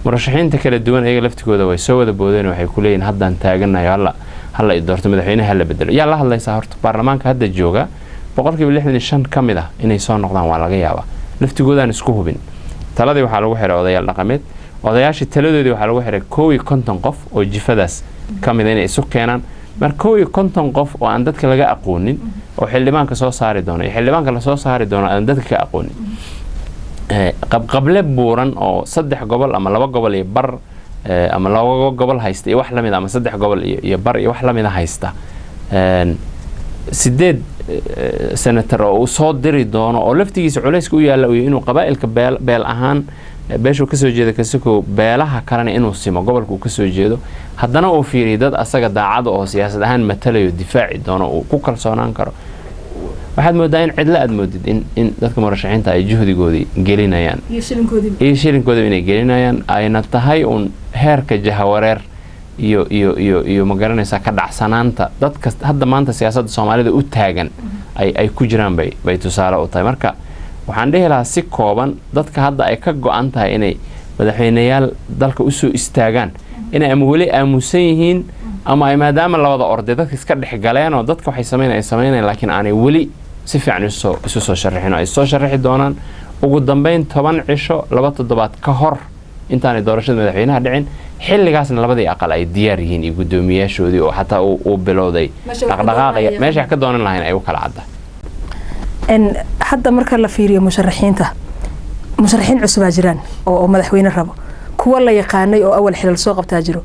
Murashaxiinta kala duwan iyaga laftigooda way soo wada boodeen. Waxay ku leeyihin haddaan taaganayo, hala i doorto, madaxweynaha hala bedelo. Yaa la hadlaysaa horta? Baarlamaanka hadda jooga 65% ka mid ah inay soo noqdaan waa laga yaabaa. Laftigoodaan isku hubin. Taladii waxaa lagu xiray odayaal dhaqameed. Odayaashii taladoodii waxaa lagu xiray 51 qof oo jifadaas ka mid a inay isu keenaan. Marka 51 qof oo aan dadka laga aqoonin oo xildhibaanka soo saari doono, iyo xildhibaanka lasoo saari doono aan dadka ka aqoonin, qabqable buuran oo saddex gobol ama laba gobol iyo bar ama laba gobol haysta iyo wax lamid, ama saddex gobol iyo bar iyo wax lamida haysta, sideed senator oo uu soo diri doono, oo laftigiisa culayska u yaalla uyo inuu qabaa'ilka beel ahaan beeshuu kasoo jeeda kasako beelaha kalena inuu simo gobolka uu kasoo jeedo, haddana uu fiiriyo dad asaga daacada oo siyaasad ahaan matalayo, difaaci doono, uu ku kalsoonaan karo. Waxaad moodaa in cidlo aad moodid in dadka murashaxiinta ay juhdigoodii gelinayaan iyo shilinkoodiiba inay gelinayaan, ayna tahay uun heerka jahawareer iyo ma garanaysaa, ka dhacsanaanta dadka hadda maanta siyaasadda Soomaalida u taagan ay ku jiraan bay tusaale u tahay. Marka waxaan dhihi lahaa si kooban, dadka hadda ay ka go-an tahay inay madaxweyneyaal dalka usoo istaagaan inay ama weli aamusan yihiin ama ay maadaama labada orday dadka iska dhex galeen oo dadka waxay sameyn ay sameynayaan, laakiin aanay weli si fiican isu soo sharaxin oo ay soo sharaxi doonaan ugu dambeyn 10 cisho, 2 toddobaad ka hor intaanay doorashada madaxweynaha dhicin, xilligaasna labadii aqal ay diyaar yihiin iyo guddoomiyaashoodii oo xataa uu bilowday dhaqdhaqaaqaya, meesha wax ka doonan lahayn ay u kala cadda. Hadda marka la fiiriyo musharaxiinta, musharaxiin cusubaa jiraan oo madaxweyne rabo, kuwa la yaqaanay oo awal xilal soo qabtaa jiro.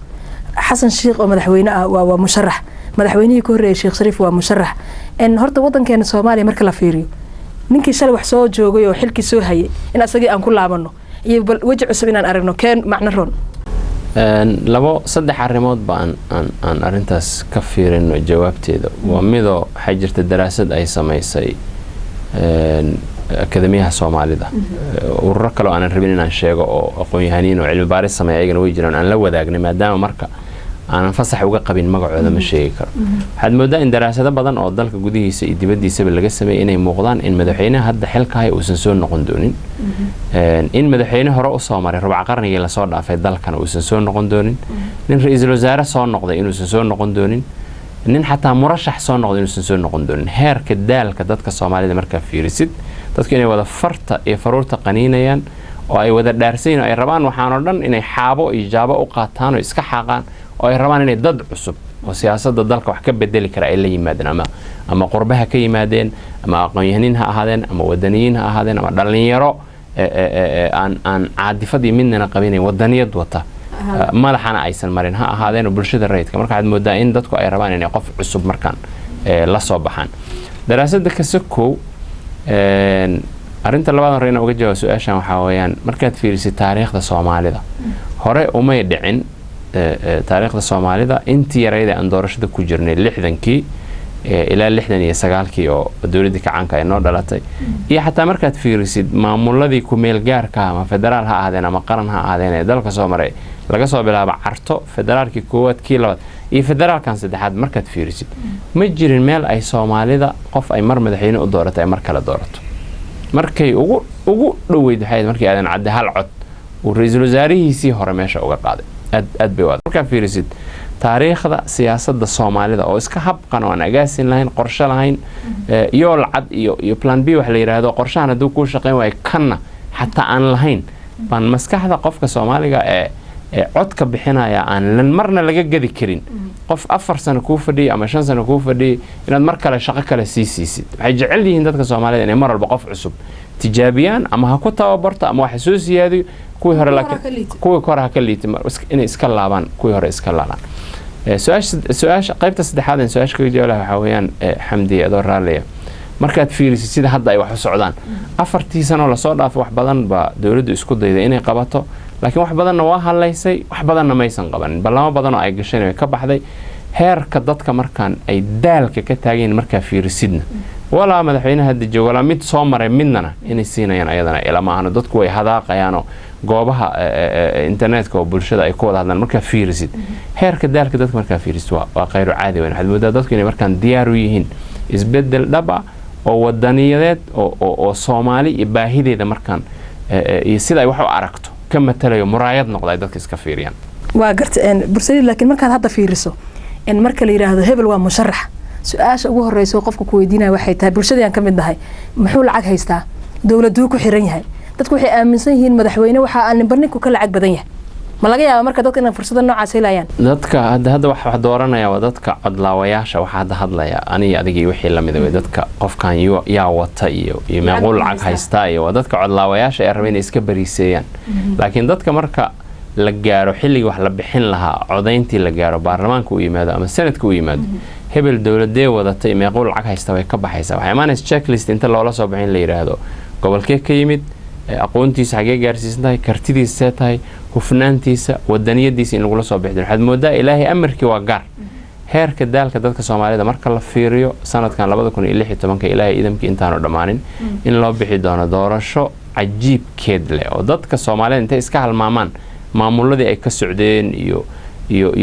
Xasan Sheikh oo madaxweyne ah waa musharax, madaxweynihii ka horreeyay Sheekh Shariif waa musharax. Horta wadankeena Soomaaliya marka la fiiriyo, ninkii shalay wax soo joogay oo xilkii soo hayay in asagii aan ku laabano iyo bal weji cusub inaan aragno, keen macno roon? Labo saddex arrimood ba aan arrintaas ka fiirino jawaabteeda. Waa midoo waxaa jirta daraasad ay samaysay Akademiyaha Soomaalida, ururo kale oo aanan rabin inaan sheego oo aqoon-yahaniin oo cilmi baaris sameeya ayagana way jiraan aan la wadaagnay. Maadaama marka aanan fasax uga qabin magacooda, ma sheegi karo. Waxaad moodaa in daraasado badan oo dalka gudihiisa iyo dibaddiisaba laga sameeyey inay muuqdaan in madaxweynaha hadda xilka haya uusan soo noqon doonin, in madaxweyne hore usoo maray rubca qarnigii lasoo dhaafay dalkana uusan soo noqon doonin, nin ra-iisul wasaare soo noqday inuusan soo noqon doonin, nin xataa murashax soo noqday inuusan soo noqon doonin. Heerka daalka dadka Soomaalida markaa fiirisid, dadku inay wada farta iyo faruurta qaniinayaan oo ay wada dhaarsayin oo ay rabaan waxaan oo dhan inay xaabo iyo jaabo u qaataan oo iska xaaqaan, oo ay rabaan inay dad cusub oo siyaasadda dalka wax ka bedeli kara ay la yimaadeen, ama qurbaha ka yimaadeen, ama aqoon-yahaniin ha ahaadeen, ama wadaniyiin ha ahaadeen, ama dhallinyaro aan caadifadii midnana qabinayn, wadaniyad wata, madaxana aysan marin ha ahaadeen, oo bulshada rayidka. Marka waxaad moodaa in dadku ay rabaan inay qof cusub markaan la soo baxaan. Daraasadda kasakow, arrinta labaad hore inaan uga jawaab su-aashan waxaa weeyaan, markaad fiirisid taariikhda Soomaalida, hore umay dhicin taariikhda Soomaalida intii yarayda aan doorashada ku jirnay, 60-kii ilaa 69-kii oo dowladdii kacaanka ay noo dhalatay, iyo xataa markaad fiirisid maamuladii ku-meel gaarka, ama federaal ha ahaadeen ama qaran ha ahaadeen, ee dalka soo maray, laga soo bilaabo Carto, federaalkii koowaad, kii labaad iyo federaalkan saddexaad, markaad fiirisid ma jirin meel ay Soomaalida qof ay mar madaxweyne u dooratay ay mar kale doorato. Markay ugu dhoweyd waxay ahayd markii Aadan Cadde hal cod uu ra-iisul wasaarihiisii hore meesha uga qaaday. Aad aad bay u adag markaa fiirisid taariikhda siyaasadda Soomaalida oo iska habqan oo aan agaasin lahayn, qorshe lahayn, yool cad iyo plan B wax la yidhaahdo, qorshahan hadduu kuu shaqayn waayo kanna xataa aan lahayn, baan maskaxda qofka Soomaaliga ee codka bixinaya aan lan marna laga gadi karin. Qof 4 sano kuu fadhiyay ama 5 sano kuu fadhiyay inaad mar kale shaqo kale sii siisid. Waxay jecel yihiin dadka Soomaalida inay mar walba qof cusub tijaabiyaan, ama ha ku tababarto ama waxa soo siyaadiyo kuwii hore, laakiin kuwii hore ha ka liita, inay iska laabaan, kuwii hore iska laabaan. Su-aasha qaybta saddexaad ee su-aasha kaga jawaab laha waxaa weeyaan, Xamdi, adoo raalliya, markaad fiirisid sida hadda ay wax u socdaan, 4-tii sanoo lasoo dhaafay wax badan baa dowladdu isku dayday inay qabato, laakiin wax badanna waa halaysay, wax badanna maysan qabanin. Ballamo badanoo ay gasheen way ka baxday. Heerka dadka markaan ay daalka ka taagayn markaa fiirisidna, walaa madaxweynaha hadda joogo walaa mid soo maray midnana inay siinayaan ayadana ilama ahno. Dadku way hadaaqayaanoo goobaha internetka oo bulshada ay ku wada hadlaan markaa fiirisid, heerka daalka dadka markaa fiirisid waa khayru caadi weyn. Waxaad moodaa dadku inay markaan diyaar u yihiin isbedel dhab ah oo wadaniyadeed oo Soomaali iyo baahideeda markaan iyo sida ay wax u aragto ka matalayo, muraayad noqda ay dadka iska fiiriyaan. Waa garta, Bursaliid, laakiin markaad hadda fiiriso in marka la yidhaahdo hebel waa musharax, su-aasha ugu horeysa oo qofka ku weydiinaya waxay tahay, bulshadii aan ka mid nahay, muxuu lacag haystaa, dowladuu ku xiran yahay? Dadku waxay aaminsan yihiin madaxweyne waxa aan ninba ninku ka lacag badan yahay. Ma laga yaaba marka dadka inay fursado noocaas helayaan? Dadka hadda wax dooranaya waa dadka codlaawayaasha. Waxa hadda hadlaya aniga, adiga iyo wixii lamida wey. Dadka qofkan yaa wata iyo meequu lacag haystaa iyo waa dadka codlaawayaasha ee raba inay iska bariiseeyaan. Laakiin dadka marka la gaaro xilligii wax la bixin lahaa, codayntii la gaaro, baarlamaanka u yimaado ama sanadka u yimaado, hebel dowladee wadatay, meequu lacag haysta way ka baxaysaa. Waxay imaanaysa checklist inta loola soo baxo in la yidhaahdo gobolkee ka yimid, aqoontiisa xagee gaarsiisan tahay, kartidiisa see tahay, hufnaantiisa, wadaniyadiisa in lagula soo bixi. Waxaad moodaa Ilaahay amarkii waa gaar heerka daalka dadka Soomaalida marka la fiiriyo sanadkan 2016-ka, Ilaahay idamkii intaanu dhammaanin in loo bixi doono doorasho cajiibkeed leh oo dadka Soomaalida intay iska halmaamaan maamuladii ay ka socdeen iyo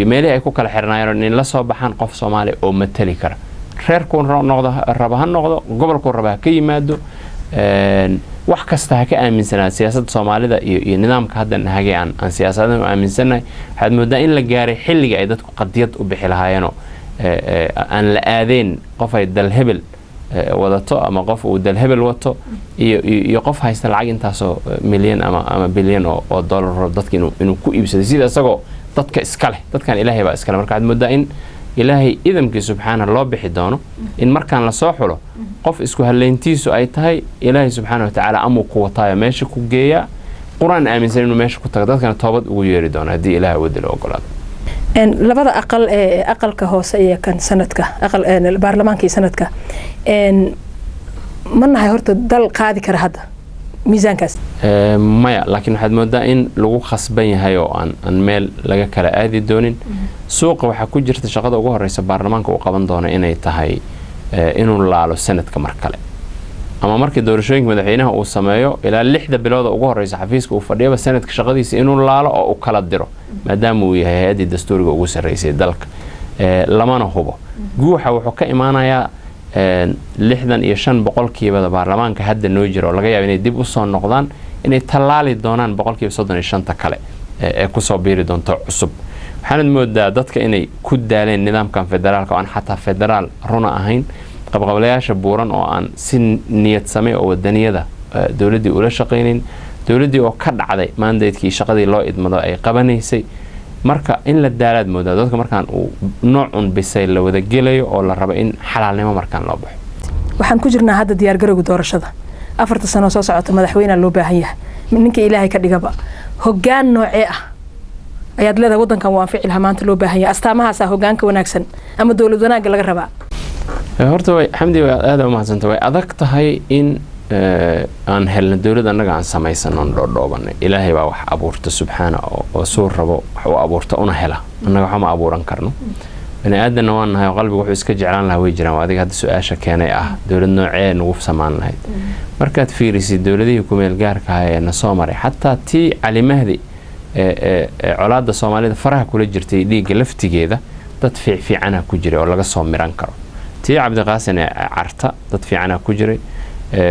meelihii ay ku kala xirnaayeen, in la soo baxaan qof Soomaaliya oo matali kara, reerkuu noqdo raba ha noqdo, gobolkuu raba ha ka yimaado, wax kasta ha ka aaminsanaa siyaasadda Soomaalida iyo nidaamka hadda nahagay aan siyaasadan u aaminsannahay. Waxaad moodaa in la gaaray xilliga ay dadku qadiyad u bixi lahaayeenoo aan la aadeen qof ay dal hebel wadato ama qof uu dal hebel wato iyo qof haysta lacag intaasoo milyan ama bilyan oo dollar dadka inuu ku iibsaday sida isagoo dadka iska leh. Dadkan Ilaahay baa iskale. Marka waxaad moodaa in Ilaahay idamkii subxaana loo bixi doono in markaan lasoo xulo qof isku haleyntiisu ay tahay Ilaahay subxaana watacaala amuu ku wataayo meesha ku geeyaa, Qur-aan aaminsan inuu meesha ku tago, dadkana toobad ugu yeeri doono haddii Ilaah awoodda la ogolaado. Labada aqal ee aqalka hoose iyo kan sanadka, aqal baarlamaanka iyo sanadka, ma nahay horta dal qaadi kara hadda miisaankaas? Maya, laakiin waxaad moodaa in lagu khasban yahay oo aan meel laga kala aadi doonin. Suuqa waxaa ku jirta shaqada ugu horeysa baarlamaanka uu qaban doono inay tahay inuu laalo sanadka mar kale, ama markii doorashooyinka madaxweynaha uu sameeyo ilaa 6-da bilooda ugu horeysa xafiiska uu fadhiyaba sanadka shaqadiisa inuu laalo oo uu kala diro, maadaama uu yahay hay-addii dastuuriga ugu sarreysay dalka. Lamana hubo, guuxa wuxuu ka imaanayaa 65%-da baarlamaanka hadda noo jira oo laga yaaba inay dib usoo noqdaan, inay tallaali doonaan 35%-ta kale ee kusoo biiri doonto cusub. Waxaanad moodaa dadka inay ku daaleen nidaamkan federaalka oo aan xataa federaal runa ahayn, qabqablayaasha buuran oo aan si niyad same oo wadaniyada dowladdii ula shaqaynayn, dowladdii oo ka dhacday mandatekii shaqadii loo idmado ay qabanaysay. Marka in la daalaad moodaa dadka markaan uu noocun bisay la wada gelayo oo la rabo in xalaalnimo markaan loo baxo. Waxaan ku jirnaa hadda diyaargarowga doorashada 4-ta sano soo socota. Madaxweynea loo baahan yahay, ninka Ilaahay ka dhigaba, hoggaan noocee ah ayaad leedahay waddankan waa anfici lahaa maanta loo baahan yahay, astaamahaasaa hoggaanka wanaagsan ama dowlad wanaagga laga rabaa? Horta way, Xamdi, way aada umahadsanta. Way adag tahay in aan helno dowlad annaga aan samaysanon dhoodhoobanay. Ilaahay baa wax abuurta subxaana oo suu rabo wax u abuurta una hela. Annaga waxma abuuran karno, bani aadanna waan nahay oo qalbiga wuxuu iska jeclaan lahaa way jiraan. Waa adiga hadda su-aasha keenay ah dowlad noocee nagu samaan lahayd. Markaad fiirisid dowladihii kumeel gaarka ah ee na soo maray, xataa tii Cali Mahdi ee colaadda Soomaalida faraha kula jirtay dhiigga laftigeeda, dad fiicfiicana ku jiray oo laga soo miran karo. Tii Cabdiqaasin ee Carta dad fiicana ku jiray.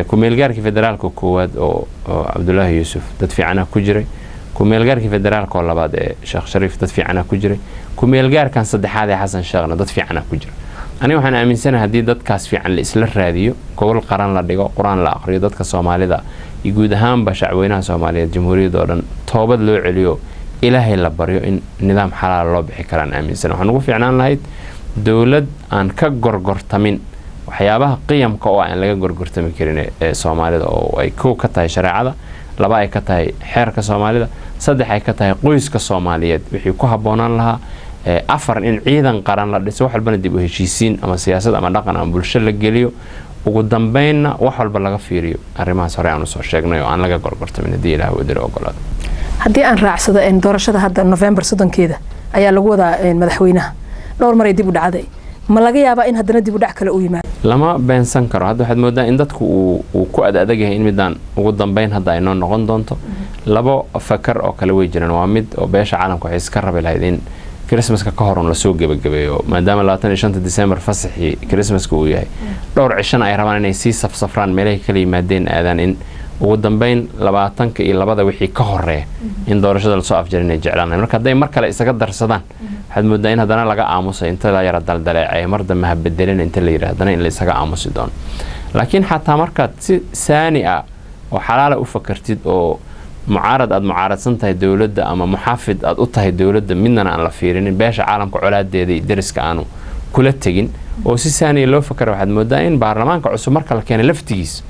Kumeelgaarkii federaalka koowaad oo Cabdulaahi Yuusuf dad fiicana ku jiray. Kumeelgaarkii federaalka oo labaad ee Sheekh Shariif dad fiicana ku jiray. Kumeelgaarkan saddexaad ee Xasan Sheekhna dad fiicana ku jira. Aniga waxaan aaminsanahay haddii dadkaas fiican la isla raadiyo, gobol qaran la dhigo, Qur-aan la aqriyo, dadka Soomaalida iyo guud ahaanba shacweynaha Soomaaliyeed, jamhuuriyadda oo dhan toobad loo celiyo. Ilaahay la baryo in nidaam xalaala loo bixi karaan aaminsan. Waxaan ugu fiicnaan lahayd dowlad aan ka gorgortamin waxyaabaha qiyamka oo aan laga gorgortami karin ee Soomaalida, oo ay kow ka tahay shareecada, laba ay ka tahay xeerka Soomaalida, saddex ay ka tahay qoyska Soomaaliyeed wixii ku habboonaan lahaa, afar in ciidan qaran la dhiso, wax walbana dib u heshiisiin ama siyaasad ama dhaqan ama bulsho la geliyo, ugu dambeynna wax walba laga fiiriyo arrimahaas hore aan usoo sheegnay oo aan laga gorgortamin, haddii Ilaah wadiro ogolaado. Haddii aan raacsado, doorashada hadda November 30-keeda ayaa lagu wadaa madaxweynaha. Dhowr maray dib u dhacday. Ma laga yaabaa in haddana dib u dhac kale uu yimaado? Lama beensan karo. Hadda waxaad moodaa in dadku uu ku ad adag yahay in midaan ugu dambeyn hadda ay noo noqon doonto. Labo fakar oo kale way jiraan. Waa mid oo beesha caalamka waxay iska rabi lahayd in Christmaska ka horun lasoo gebagabeeyo, maadaama 25-ta December fasaxii Christmaska uu yahay, dhowr cishana ay rabaan inay sii safsafraan, meelahay kala yimaadeen aadaan, in ugu dambeyn 22-da wixii ka horeeya in doorashada lasoo afjara inay jeclaan. Marka hadday mar kale isaga darsadaan, waxaad moodaa in haddana laga aamusay, inta la yara daldaleecay mar dambe ha bedelin inta la yidhi, haddana in la isaga aamusi doono. Laakiin xataa markaad si saani ah oo xalaala u fakartid, oo mucaarad aad mucaaradsan tahay dowladda ama muxaafid aad u tahay dowladda, midnana aan la fiirinin, beesha caalamka colaadeeda iyo deriska aanu kula tegin, oo si saaniya loo fakara, waxaad moodaa in baarlamaanka cusub marka la keenay laftigiis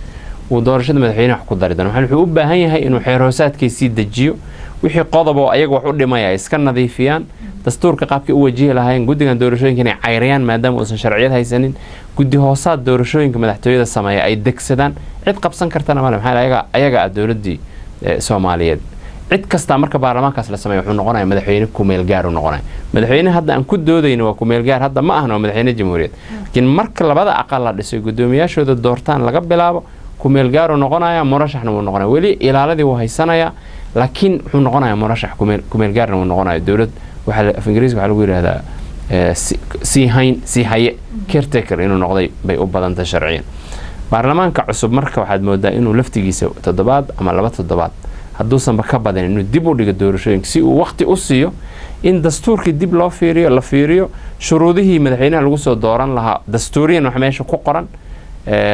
uu doorashada madaxweynaha wax ku dari doono. Wuxuu u baahan yahay inuu xeer hoosaadkiisii dejiyo, wixii qodob oo ayaga wax u dhimaya ay iska nadiifiyaan, dastuurka qaabkay u wajihi lahaayeen, guddigan doorashooyinka inay cayriyaan maadaama uusan sharciyad haysanin, guddi hoosaad doorashooyinka madaxtooyada sameeya ay degsadaan. Cid qabsan kartana male, maxaa ayaga ah dowladdii Soomaaliyeed. Cid kastaa marka baarlamaankaas la sameeya wuxuu noqonaya madaxweyne kumeel gaar uu noqonaya. Madaxweyne hadda aan ku doodayno waa kumeel gaar hadda ma ahna, waa madaxweyne jamhuuriyad, laakiin marka labada aqal la dhisay, guddoomiyaashooda doortaan, laga bilaabo kumeel gaaruu noqonaya, murashaxna wuu noqonaya. Weli ilaaladii wuu haysanayaa, laakiin wuxuu noqonayaa murashax kumeel gaarna wuu noqonaya. Dowlad waxaa af Ingiriiska waxaa lagu yidhahdaa sii hayn, sii haye, caretaker inuu noqday bay u badantay sharciyan. Baarlamaanka cusub marka waxaad moodaa inuu laftigiisa toddobaad ama 2 toddobaad hadduusanba ka badan inuu dib u dhigo doorashooyinka, si uu waqti u siiyo in dastuurkii dib loo fiiriyo, la fiiriyo shuruudihii madaxweynaha lagu soo dooran lahaa dastuuriyan wax meesha ku qoran,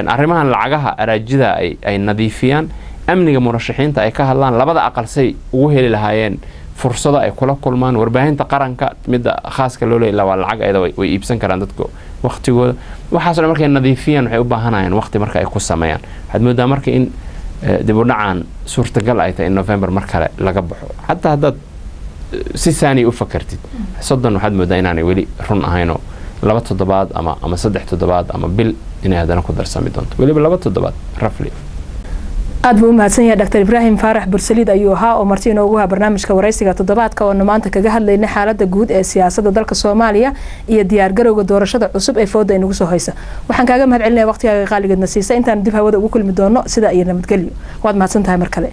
arrimahan lacagaha araajida ay nadiifiyaan, amniga murashaxiinta ay ka hadlaan, labada aqal say ugu heli lahaayeen fursado ay kula kulmaan warbaahinta qaranka, midda khaaska loo leeyahay ilaa waa lacag ayada, way iibsan karaan dadka waqtigooda. Waxaas dhan markay nadiifiyaan waxay u baahanayaan waqti marka ay ku sameeyaan. Waxaad moodaa marka in dib u dhacan suurtagal ay tahay in November mar kale laga baxo. Xataa haddaad si saani u fakartid, 30 waxaad moodaa inaanay weli run ahaynoo 2 toddobaad ama 3 toddobaad ama bil inay haddana ku darsami doonto, weliba 2 toddobaad roughly. Aad buu u mahadsan yahay. Dr Ibraahim Faarax Bursaliid ayuu ahaa oo marti inoogu ahaa barnaamijka waraysiga toddobaadka, oonu maanta kaga hadlaynay xaalada guud ee siyaasadda dalka Soomaaliya iyo diyaargarowga doorashada cusub ee fooda inagu soo haysa. Waxaan kaaga mahad celinaya waqtigaaga qaaligeedna siisa. Intaan dib hawada ugu kulmi doono, sidaa iyo nabadgelyo. Waad mahadsan tahay mar kale.